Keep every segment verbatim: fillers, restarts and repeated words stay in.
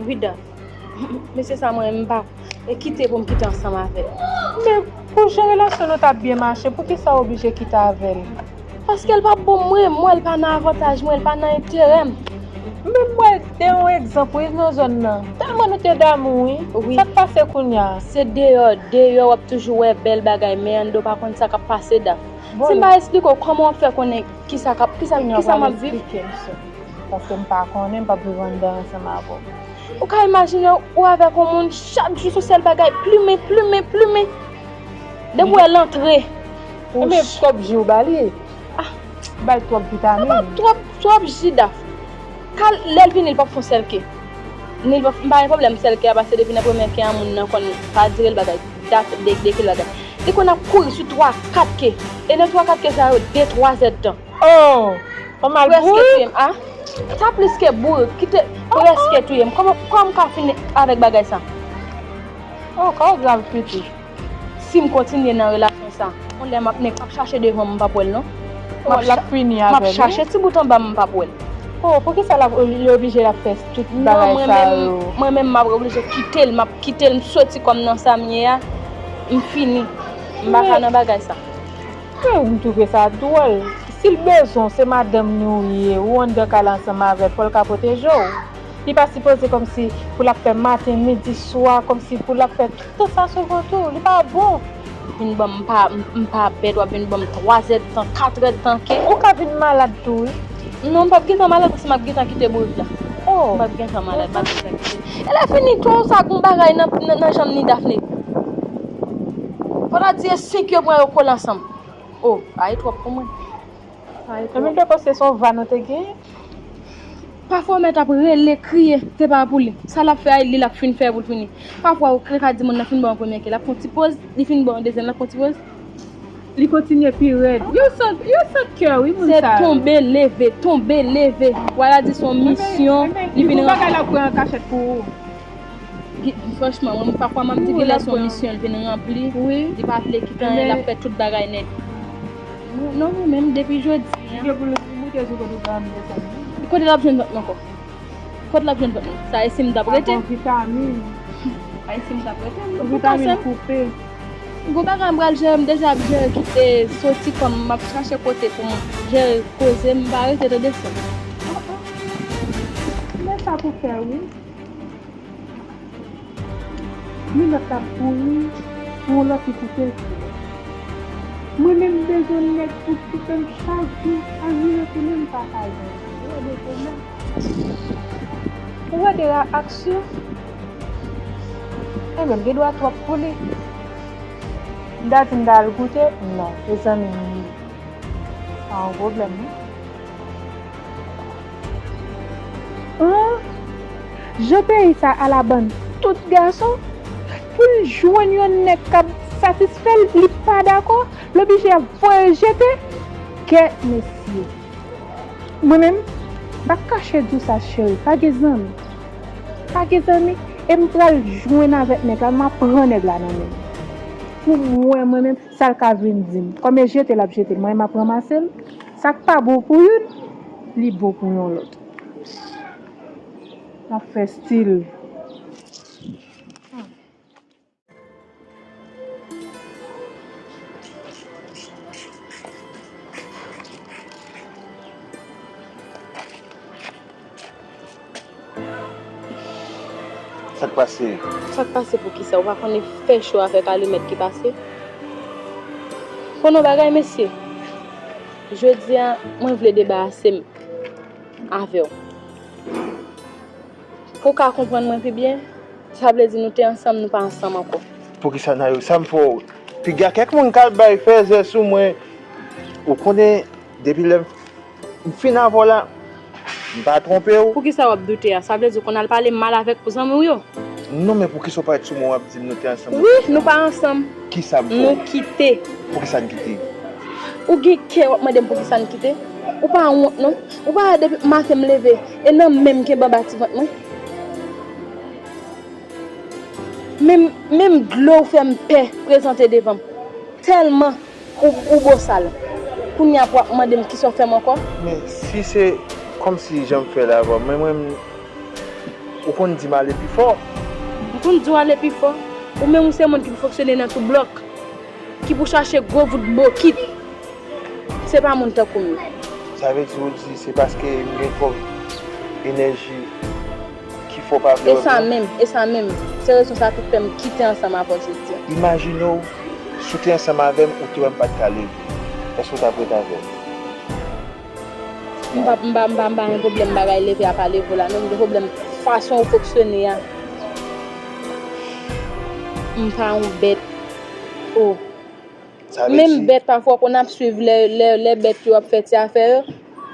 Wi, Daf. Mesye sa mwen, m pa e kite pou m kite ansanm avè l. Men pou jan relasyon nou t ap byen mache, poukisa w oblije kite avè l? Paske l pa bon mwen, m wè l pa nan avantaj mwen, l pa nan enterè m. Men m wè te yon egzanp wi nan zòn nan. Tèlman nou te damou wi. Wi. Sa k pase kounye a? Se deyò, deyò w ap toujou wè bèl bagay, men anndan w pa konn sa k ap pase, Daf. Si m pa eksplike w, kòman w ap fè konnen kisa k ap, kisa, kisa m ap viv? Kounye a w pral eksplike m sa. Paske m pa konnen, m p ap viv anndan ansanm avè w. Ou ka imajine w avèk yon moun chak jou sou sèl bagay, plimen, plimen, plimen. Depi w wè l antre. Ebyen, twòp ji w ba li. Ah. Bay twòp vitamin. Twòp, twòp ji, Daf. Kal, lè l vini, l p ap fè yon sèl ke. Ni l p ap, m pa gen pwoblèm sèl ke a, paske depi nan premye ke a, moun nan konn pa dire l bagay. Dat de, de ke l bagay. Li konn ap kouri sou twa, kat ke. E nan twa, kat ke sa yo, de, twa zèdtan. Oh! Fanm al prèske bourrik? Touye m, a? Sa plis ke bourrik, kite prèske touye m. Kòman, kòman m ka fini avèk bagay sa? Oh, ka w grav pitit. Si m kontinye nan relasyon sa, yon lè m ap nèk, m ap chache devan m, m p ap wè l non. Oh, l ap fini avè l, wi. M ap chache ti bout anba m, m p ap wè l. Oh, poukisa l ap, li oblije l ap fè tout bagay sa yo? Non, mwen menm, mwen menm, m ap oblije kite l, m ap kite l, m soti kòm nan sa m ye a, m fini. M pa ka nan bagay sa. Mwen, m twouve sa dwòl. Si l bezwen w, se madanm ni w ye, ou anndan kay la ansanm avè l, fò l ka pwoteje w. Li pa sipoze kòmsi pou l ap fè maten, midi, swa, kòmsi pou l ap fè tout tan sa souvan tou. Li pa bon. Vin ban m, m pa, m, m pa bèt, w ap vin ban m twa zèdtan, kat èdtan ke. Ou ka vin malad tou, wi. Non, m p ap gentan malad paske m ap gentan kite bourik la. Oh. M p ap gentan malad, m ap gentan kite. E lè fini tou, sa gon bagay nan, nan, nan janm ni Daphné. Fò ta di e senk yo pran yo kole ansanm. Oh, sa e twòp pou mwen. Sa e twòp. Menm de se yon va nou te genyen. Pafwa w mèt ap rele, kriye, se pa pou li. Sa l ap fè a, li l ap fin fè pou l fini. Pafwa ou ka di moun nan fin ba w yon premye ke, l ap fè yon ti poz, li fin ba w yon dezyèm, l ap fè yon ti poz. Li kontinye pi rèd. Yo sant, yo sant kè, wi, moun sa yo. Se tonbe, leve, tonbe, leve. W a la di se yon misyon, li vin ranpli. Bagay la pran an kachèt pou ou. Li, franchman, mwen, pafwa, m ap di gen lè se yon misyon, li vin ranpli. Wi. Li pa vle kite anyen, l ap fè tout bagay nèt. Non, non, mwen menm, depi jodi a. Gen pou l moute sou kote pa m, desann. Kote l ap jwenn vant mwen ankò? Kot l ap jwenn vant mwen? Sa e si m t ap rete? Ak yon vitamin. Sa e si m t ap rete? Vitamin koupe. Gwo bagay m pral jere, m deja ap jere kite soti kòm m ap chache kote pou m jere koze m, pa rete tande sè. Men sa pou fè wi. Men lòt la ap kouri pou yon lòt ki koupe l. Mwen menm m bezwen nèg pou koupe m chak jou, a vire tounen m pa ka jwenn. Ou wè de pwoblèm. Ou wè de aksyon. E menm gen dwa twòp pou li. M ta di m ta al goute, non, mezanmi, pa yon pwoblèm non. An, jan peyi sa a la bann tout gason, pou l jwenn yon nèg k ap satisfè l, li pa dakò, l oblije ap voye l jete. Kèt mesye. Mwen menm, m ap kache di w sa cheri, pa gen zanmi. Pa gen zanmi, e m pral jwenn avèk nèg la, m ap pran nèg la nan men l. Pou m wè mwen menm, sa l ka vin di m. Kòm e jete l ap jete m, mwen m ap ranmase l. Sa k pa bon pou youn, li bon pou yon lòt. M ap fè stil. Sa k pase? Sa k pase poukisa? Ou pa konn e fè cho avèk alimèt ki pase? Konnen yon bagay, mesye? Jodi a, mwen vle debarase m avè w. Pou w ka konprann mwen pi byen, sa vle di nou te ansanm, nou pa ansanm ankò. Poukisa Nayou? Sa m fè w? Piga kèk moun k al bay fèzè sou mwen. Ou konnen, depi lè m fin avè w la, m pa twonpe w. Poukisa w ap doute a? Sa vle di w konn al pale mal avèk zanmi w yo? Non, men poukisa w parèt sou mwen w ap di m nou te ansanm? Wi, nou pa ansanm. Kisa m fè w? Nou kite. Poukisa n kite? Ou gen kè w ap mande m poukisa n kite? Ou pa wont non? Ou pa wè depi maten m leve, e nan men m kenbe anba ti vant mwen? Menm, menm dlo w fè m pè prezante devan m. Tèlman ou, ou bosal. Kounye a pou w ap mande m kisa w fè m ankò? Men si se Kòmsi jan m fè la avè w, men mwen, ou konn di m ale pi fò. M konn di w ale pi fò. Ou menm ou se moun ki pou fonksyone nan tout blòk, ki pou chache gwo vout bokit. Se pa moun tankou m yo. Sa vle di ou di se paske m gen twòp enèji ki fè w pa vle wè m nan? E sa menm, e sa menm. Se rezon sa ki fè m kite ansanm avè w jodi a. Imajine w, si w te ansanm avè m, ou te wè m pa t ka leve. Èske w t ap ret avè m? M pa, m pa, m pa, m pa gen pwoblèm bagay leve a pa leve w la, non, m gen pwoblèm fason ou fonksyone a. M pa yon bèt. Oh. Sa vle di. Menm bèt pafwa w konn ap swiv lè, lè, lè bèt yo ap fè ti afè yo.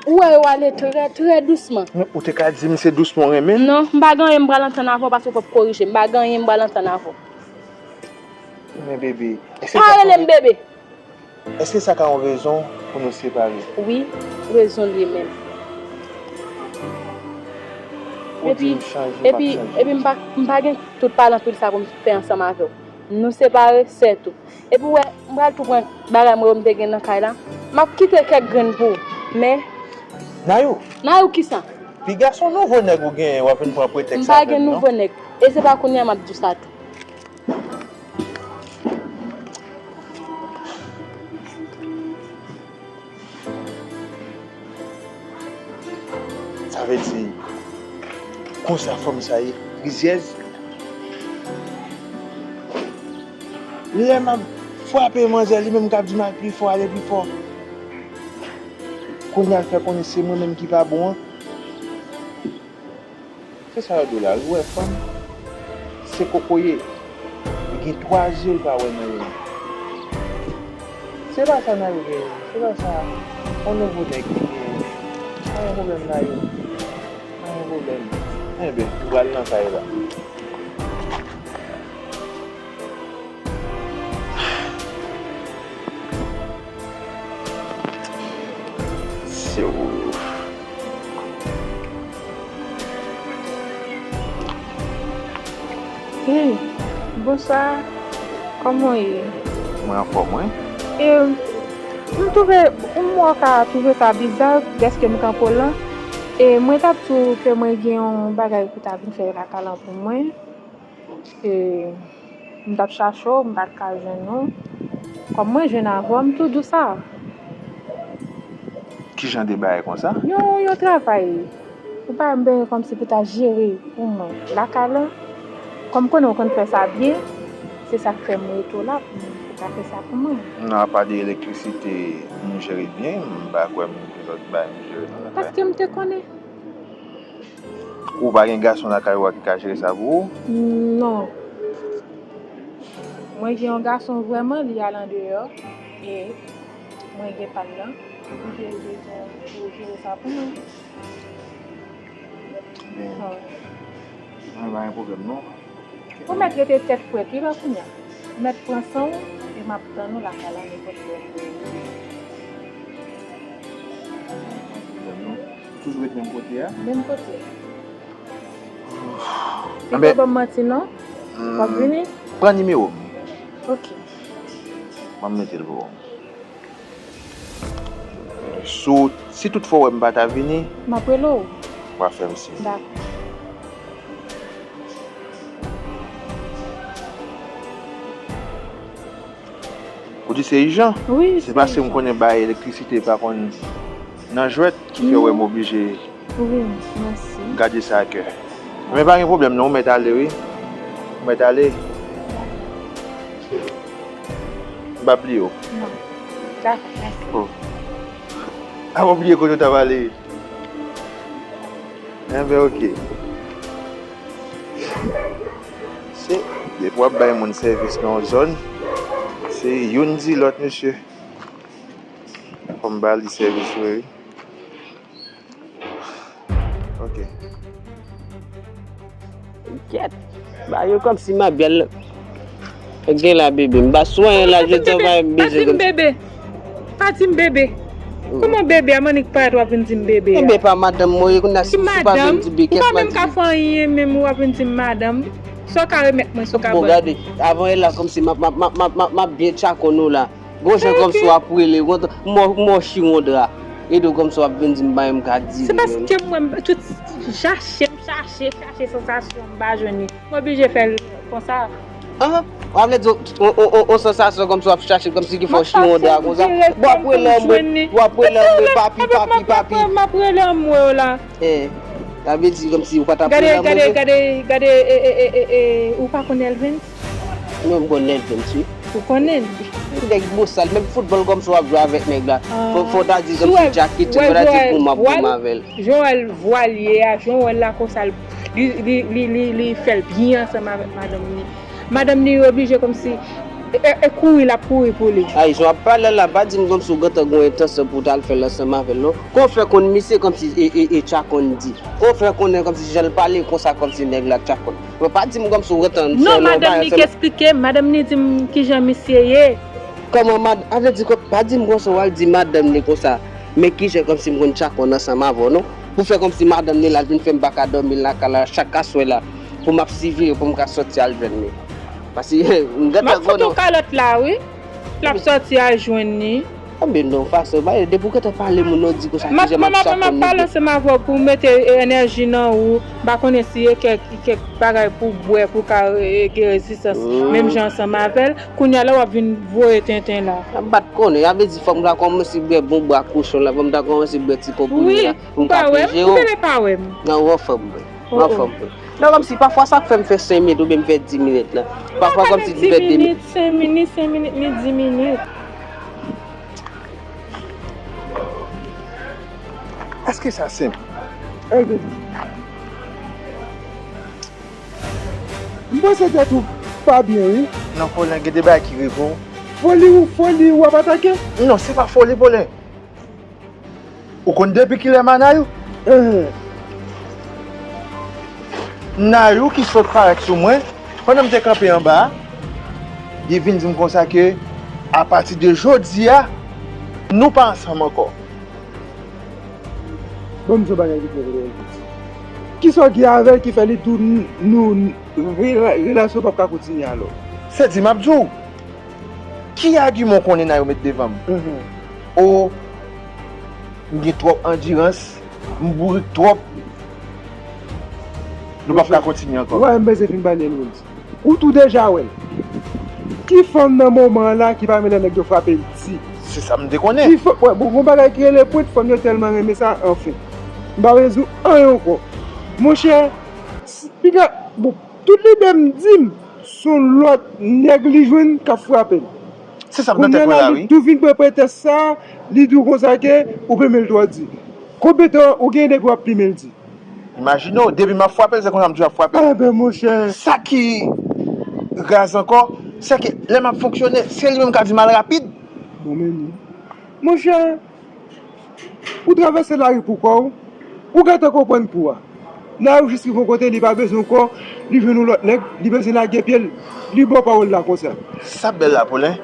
Ou wè yo ale trè, trè dousman. Men ou te ka di m se dousman w renmen m? Non, m pa gen anyen m pral antann avè w paske w pap korije m. M pa gen anyen m pral antann avè w. Men bebe, èske... Pa rele m bebe! Èske sa ka yon rezon pou nou separe? Wi, rezon l ye menm. Ou di m chanje, m ap chanje. Epi, epi m pa, m pa gen tout pale anpil sa pou m fè ansanm avè w. Nou separe, sètou. Epi w wè, m pral tou pran bagay mwen yo m te gen nan kay la. M ap kite kèk grenn pou ou. Men... Nayou! Nayou kisa? Piga se yon nouvo nèg ou genyen, w ap vin pran pretèks avè m, non? M pa gen nouvo nèg. E se pa kounye a m ap di w sa tou. Sa vle di, konsa fanm sa ye, rizyèz. Lè m ap frape manzè, li menm k ap di m al pi fò, ale pi fò. Kounye a l fè konnen se mwen menm ki pa bon an. Se sa yo di w la, ou wè fanm, se kokoye. Li gen twa zye, l pa wè nan youn. Se pa sa Nayou genyen, se pa sa. On nouvo nèg li genyen. Pa gen pwoblèm Nayou. Pa gen pwoblèm. Enben, ou pral nan kay la. Se ou. Hey, bonswa. Kòman w ye? Mwen anfòm, wi. E, m twouve, m wè w ka twouve sa biza, dèske m kanpe w lan. E mwen t ap di w ke mwen gen yon bagay pou w ta vin fè lakay lan pou mwen. E, m t ap chache w, m pa t ka jwenn ou. Kòm mwen jwenn avè w, m tou di w sa. Ki jan de bagay konsa? Yon, yon travay. Ou pa m bezwen kòmsi pou ta jere pou mwen lakay lan. Kòm m konnen w konn fè sa byen, se sa k fè m rete w la pou m, pou w ka fè sa pou mwen. Non, apa de elektrisite, m jere byen, m pa kwè m gen lòt bagay m jere nan lakay. Paske m te konnen. Ou pa gen gason lakay ou a ki ka jere sa pou ou? Non. Mwen gen yon gason vrèman, li al andeyò. E mwen gen pa m nan. Li te bezwen pou jere sa pou mwen. Men, mwen pa gen pwoblèm non. Ou mèt rete tèt frèt wi la kounye a. Ou mèt pran san w e m ap tann ou lakay la nenpòt lè w vle. Toujou ret menm kote a? Menm kote. Ou pa ban m manti non. W ap vini? Pran nimewo m. Ok. M ap mete l pou ou. Si w, si toutfwa w wè m pa ta vini, m ap rele w. W a fè m siy. Dakò. Ou di se ijan? Wi, se ijan. Se paske m konnen bagay elektrisite pa konn nan jwèt ki fè w wè m oblije. Wi, mèsi. Gade sa a kè. Men pa gen pwoblèm non, ou mèt ale wi. Ou mèt ale. M pa bliye w. Non. Dakò, mèsi. Oh. A, m bliye kote w t ap ale. Enben, oke. Se, depi w ap bay moun sèvis nan yon zòn, se youn di lòt, mesye. Fò m ba li sèvis vre, wi. Ok. Kèt. Ba yo kòmsi m ap bèl. Gen la bebe. M pa sou anyen la, jodi a m pa bezwen konn. Pa di m bebe. Pa di m bebe. Kòman bebe a, m annik parèt w ap vin di m bebe a? Bebe pa madanm mwen ye, kounye a si m pa vin di bebe, kèt m a di bebe. Ou pa menm ka fè anyen, menm w ap vin di m madanm. Sa w ka remèt mwen sou kabòn? Bon, gade, avan e la kòmsi m ap, m ap, m ap, m ap, m ap, m ap byen tchak nou la. Gon jan kòmsi w ap rele, m w-, m w-, chiwon dra. Edo kòmsi w ap vin di m pa menm ka di. Se paske m wè m tout chache, m chache, chache sansasyon, m pa jwenn li. M oblije fè l konsa. An, w ap vle di yon, yon, yon, yon sansasyon kòmsi w ap chache, kòmsi ki fè w chire yon dra konsa. Bon, w ap rele anmwe, w ap rele anmwe, papi, papi, papi. M ap rele anmwe w la. Eh, sa vle di kòmsi ou pa t ap rele anmwe. Gade, gade, gade, gade, e, e, e, e, e, ou pa konn Elvens? Mwen, m konn Elvens, wi. Ou konnen l? Nèg bosal, menm foutbòl kòmsi w ap jwe avèk nèg la. Fò, fò w ta di kòmsi Jackie Chan, fò w ta di boum ap boum avè l. Jan w wè l vwal ye a, jan w wè l la konsa, li, li, li, li, li fè l byen ansanm avèk madanm li. Madanm li oblije kòmsi, e, e, e kouri, l ap kouri pou li. Ay, jan w ap pale la, pa di m kòmsi w gentan gen yon entansyon pou w t al fè l ansanm avè l, non. Kòman w fè konn misye kòmsi, e, e, e, Tchakon di? Kòman w fè konnen kòmsi jan l pale konsa kòmsi nèg la Tchakon? Bon, pa di m kòmsi w gentan fè yon bagay ansanm. Non, madanm li ki eksplike m, madanm li di m kijan misye ye. Kòman mad-, a vle di kò, pa di m konsa w al di madanm li konsa, men kijan kòmsi m konn Tchakon ansanm avè w, non? Pou fè kòmsi madanm li la vin fè m pa ka dòmi lakay la chak aswè la, pou m ap siveye pou m ka sòti al jwenn li. Paske m gentan konnen. M ap fout ou kalòt la, wi. L ap sòti al jwenn li. Anben non, fason, pa, depi w gentan pale moun nan, w di konsa, kijan m ap Tchakon li. M ap pale ansanm avè w pou w mete enèji nan ou. M pa konnen si e kèk, kèk bagay pou w bwè, pou w ka, e, gen rezistans, menm jan ansanm avè l. Kounye a la, w ap vin voye tenten la. M pa t konnen, sa vle di fò m ta kòmanse bwè bon bwa kochon la, fò m ta kòmanse bwè ti konprime la, pou m ka pije w. Ou pa wè m? Ou genlè pa wè m. Nan, w anfòm vre. M anfòm vre. Non, kòmsi pafwa sa k fè m fè senk minit oubyen m fè dis minit la. Pafwa kòmsi m fè de minit. Senk minit, senk minit, ni dis minit. Èske sa senp? Èske M panse tèt ou pa byen, wi. Non, Polen, gen de bagay ki rive w. Foli ou, foli ou ap atake? Non, se pa foli, Polen. Ou konn depi kilè m a Nayou? Nayou ki sot parèt sou mwen, pandan m te kanpe anba a, li vin di m konsa ke, apati de jodi a, nou pa ansanm ankò. Ban m di w bagay ki trè, trè enpòtan. Kisa w gen avè l ki fè li di w n-, nou, n-, rela-, relasyon p ap ka kontinye alò? Se di m ap di w. Ki agiman w konnen Nayou met devan m? O, m gen twòp andirans, m bourik twòp. Nou p ap ka kontinye ankò. Wè, m bezwen fin pale l, Wilson. Ou tou deja wè l. Ki fanm nan moman an la ki pa renmen lè nèg yo frape l di? Se sa m te konnen. Ki fanm, wè, bon, gon bagay ki rele pwent, fanm yo tèlman renmen sa, anfen. M pa bezwen di w anyen ankò. Monchè, s-, piga, bon, tout lide m di m, s on lòt nèg li jwenn k ap frape l. Se sa m nan tèt mwen la, wi. Kounye a la, li tou vin pran pretèks sa, li di w konsa ke ou pime l twò di. Konbyen tan ou gen depi w ap pime l di? Imajine w, depi m ap frape l, se konsa m toujou ap frape l. Enben, monchè. Sa ki raz ankò, se ke lè m ap fonksyone, se li menm k ap di m al rapid. Bon, men li. Monchè, ou travèse lari pou kò w, ou gentan konprann kou a. Nayou jis rive yon kote, li pa bezwen kò, li jwenn yon lòt nèg, li bezwen lage pye l, li ba w pawòl la konsa. Sa bèl la, Polen.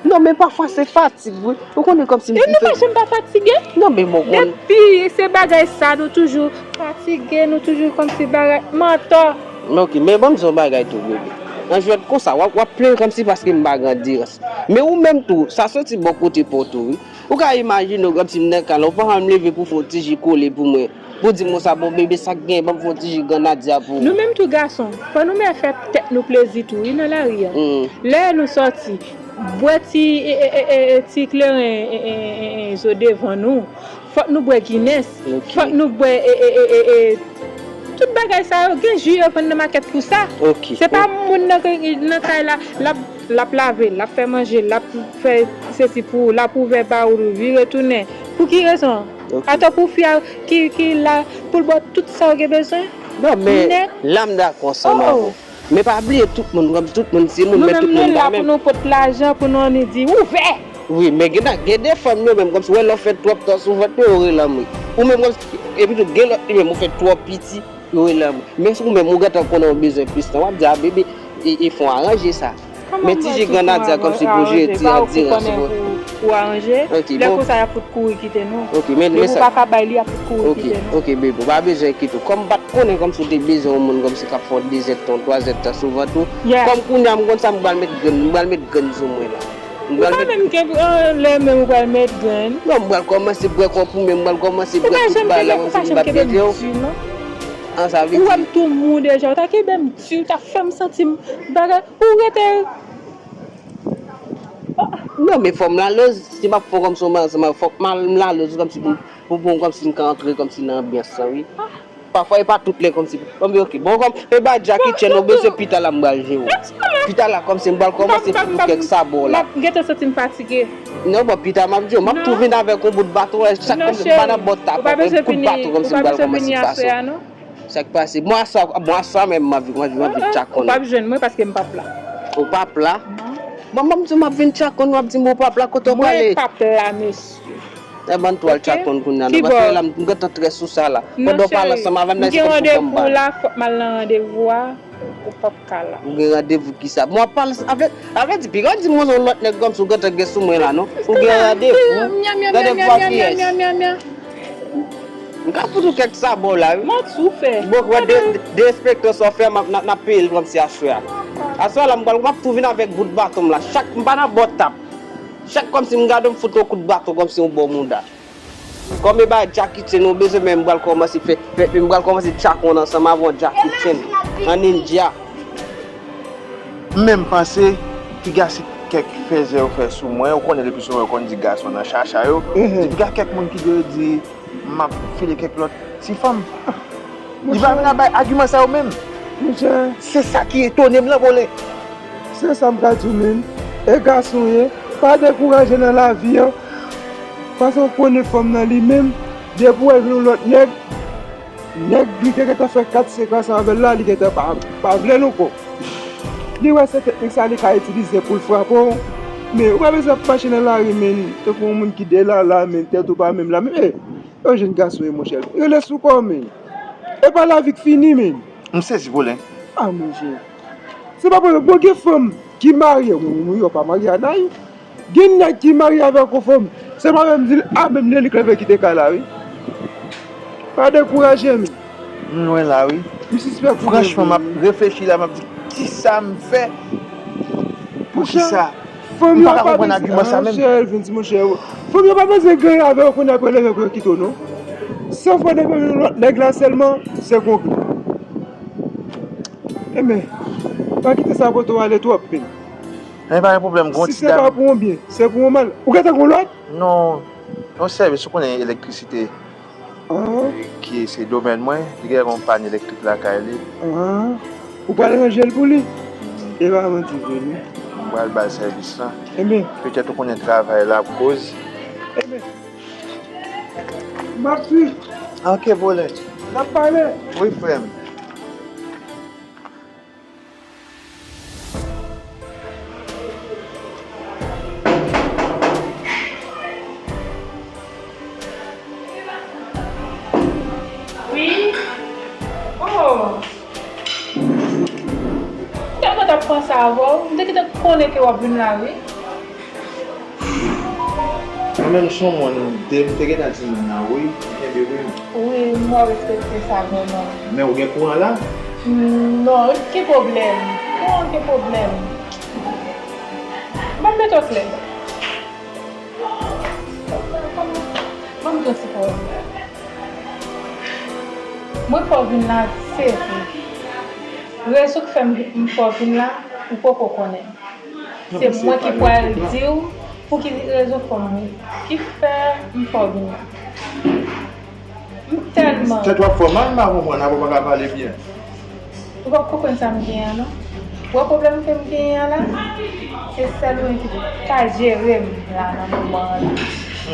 Non, men pafwa se fatig, wi. Ou konnen kòmsi m... E nou pa janm pa fatige? Non, men mwen konn. Depi se bagay sa, nou toujou fatige, nou toujou kòmsi bagay mantò. Men oke, men ban m di w yon bagay tou, bebe. Nan jwèt konsa, w ap, w ap plenn kòmsi paske m pa gen andirans. Men ou menm tou, sa soti bò kote pa w tou, wi. Ou ka imajine w kòmsi m nan kay la, ou pa janm leve pou fè yon ti ji kole pou mwen. Pou di m konsa, bon, bebe, sa k gen, ban m fè yon ti ji granadya pou ou. Nou menm tou gason, fò nou mèt fè tèt nou plezi tou, wi, nan lari a. Lè nou sòti, bwè ti, e, e, e, e, e, ti kleren, e, e, e, e, zo devan nou. Fòk nou bwè Guinness. Fòk nou bwè, e, e, e, e, e, tout bagay sa yo, gen ji yo vann nan makèt pou sa. Se pa moun nan, nan kay la, l ap L ap lave, l ap fè manje, l ap fè sesi pou ou, l ap ouvè ba ou, vire tounen. Pou ki rezon? Atò pou fi a ki, ki la, pou l ba w tout sa w gen bezwen? Non, men la m dakò ansanm avè w. Men pa bliye tout moun, kòm tout moun se moun, men tout moun pa menm. Nou menm nou la pou nou pot lajan, pou nou anni di ouvè! Wi, men gen, gen de fanm yo menm, kòmsi wè lè w fè twòp tan sou vant mwen, yo rele anmwe. Ou menm kòmsi, epi tou gen lòt li menm, ou fè twòp piti, yo rele anmwe. Men si ou menm ou gentan konnen ou bezwen plis tan, w ap di, a bebe, e, e fè w aranje sa. Men ti ji granadya kòmsi pou jere ti andirans ou. Pou aranje. Lè konsa y ap fout kouri kite nou. Depi w pa ka bay li, y ap fout kouri kite nou. Oke, bebe, ou pa bezwen enkyete w. Kòm m pa t konnen kòmsi w te bezwen yon moun kòmsi k ap fè yon de zèdtan, twa zèdtan sou vant ou. Kòm kounye a m konn sa, m pral met grenn, m pral met grenn sou mwen la. Ou pa menm kenbe anlè men ou pral met grenn. Non, m pral kòmanse bwè kòpou men, m pral kòmanse bwè tout bagay la, kòmsi m p ap byen di w. An sa vle di. Ou wè m tou mou deja, ou ta kenbe m di, ou ta fè m santi m bagay, ou rete. Non, men fò m lalòz, si m ap fè w kòmsi w ansanm, fòk m lalòz kòmsi pou, pou, pou kòmsi m ka antre kòmsi nan anbyans lan, wi. Pafwa, e pa tout lè kòmsi. Bon, men oke. Bon, kòm, e ba Jackie Chan, ou bezwen pita la, m pral jere w. Pita la, kòmsi m pral kòmanse fout ou kèk sabò la. M ap gentan santi m fatige. Non, bon, pita, m ap di w, m ap tou vin avèk yon bout baton, chak kòmsi m pa nan bòt tap, yon kout baton kòmsi m pral kòmanse pase w. Sa k pase? Bon, aswè, bon, aswè menm, m ap vin, m ap vin, m ap vin tchakon. Ou p ap jwenn mwen paske m p ap la. Ou p ap la? Non. Bon, m ap di w, m ap vin tchakon, w ap di m ou p ap la, kote w prale? Mwen p ap la, mesye. E ban n twal tchakon kounye a, non, paske la, m gentan trè sou sa la. Pandan w pale ansanm avè m, nan se kòmsi w fè m pale. M gen randevou la, fòk m al nan randevou a, ou p ap ka la. Ou gen randevou kisa? Mwen ap pale avè, avè di, piga w di m yon lòt nèg kòmsi w gentan gen sou mwen la, non? Ou gen randevou? Randevou ak kiyès? M ka fout ou kèk sabò la, wi. Mwen tou fè. Bon, wè, de, de, derespektan sa w fè, m ap, n ap, n ap peye l kòmsi aswè a. Aswè a la, m pral, m ap tou vin avèk bout baton m la. Chak, m pa nan bò tap. Chak kòmsi m gade w, m fout yon kout baton kòmsi yon bò mouda. Kòm e bay Jackie Chan, ou bezwen men m pral kòmanse fè, fè, m pral kòmanse tchakon ansanm avè w Jackie Chan. An nindja. M menm panse, piga se kèk fèzè yo fè sou mwen, ou konnen le pli souvan yo konn di gason nan chacha yo. Di piga kèk moun ki dwe di, m ap file kèk lòt ti fanm. Li pa vin ap bay agiman sa yo menm. Monchè. Se sa ki etone m lan, Vole. Se sa m ka di w menm. E gason w ye, pa dekouraje nan lavi an. Paske w konnen fanm nan li menm, depi w wè l vin yon lòt nèg, nèg li te gentan fè kat senk ansanm avè l la, li gentan pa, pa vle l ankò. Li wè se teknik sa li ka itilize pou l frape w. Men ou pa bezwen ap mache nan lari, men, tankou yon moun ki delala, men, tèt ou pa menm la, men, e, yon jèn gason ye, monchè. Rele sou kò w, men. E pa lavi k fini, men. M sezi, Vole. A, monchè. Se pa pwoblèm. Bon, gen fanm ki marye, wi, wi, wi, yo pa marye a Nay. Gen nèg ki marye avèk yon fanm. Se pa menm di l, a, menm li, li k leve kite kay la, wi. Pa dekouraje, men. M lwen la, wi. M sispèk ou. Franchman, m ap reflechi la, m ap di, kisa m fè? Poukisa? Fanm yo pa bezwen, monchè, Elvin di, monchè, fanm yo pa bezwen genyen avè w kounye a pou yo leve pou yo kite w, non. Se fò depi yon lòt nèg la sèlman, se konpli. Enben, pa kite sa pote w ale twòp, men. Men pa gen pwoblèm, gon ti dam. Si se pa pou yon byen, se pou yon mal. Ou gentan gon lòt? Non, yon sèvis, ou konnen elektrisite. Ki se domèn mwen, li gen yon pàn elektrik lakay li. Ou pral ranje l pou li? E pa manti vre, non. M pral ba l sèvis lan. Enben. Petèt ou konnen travay la ap koz. Enben. M ap swiv. Ok, Vole. N ap pale. Wi, frè m. Wi. Oh. M te konn ap panse avè w. M te gentan konnen ke w ap vin la, wi. Mwen menm se yon moun, m te, m te gentan di moun nan wi, m kenbe wi. Wi, m wè w respekte sa vrèman. Men ou gen kouran la? Non, ki pwoblèm? Kouran ki pwoblèm? Ban m mete w klè. Ban m di w ti pawòl. Mwen fè w vin la, se vre. Rezon k fè m, m fè w vin la, ou poko konnen. Se mwen ki pral di w pou ki rezon fè m, ki fè m fè w vin la. M tèlman. Tèt w ap fè w mal, m pa konprann, apre w pa ka pale byen. Ou p ap konprann sa m genyen an, non. Ou wè pwoblèm ke m genyen an la, se sèl ou menm ki ka jere m la nan moman an la.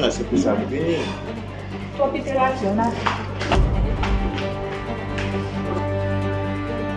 Nan se pou sa m vini. Twòp iterasyon, n ap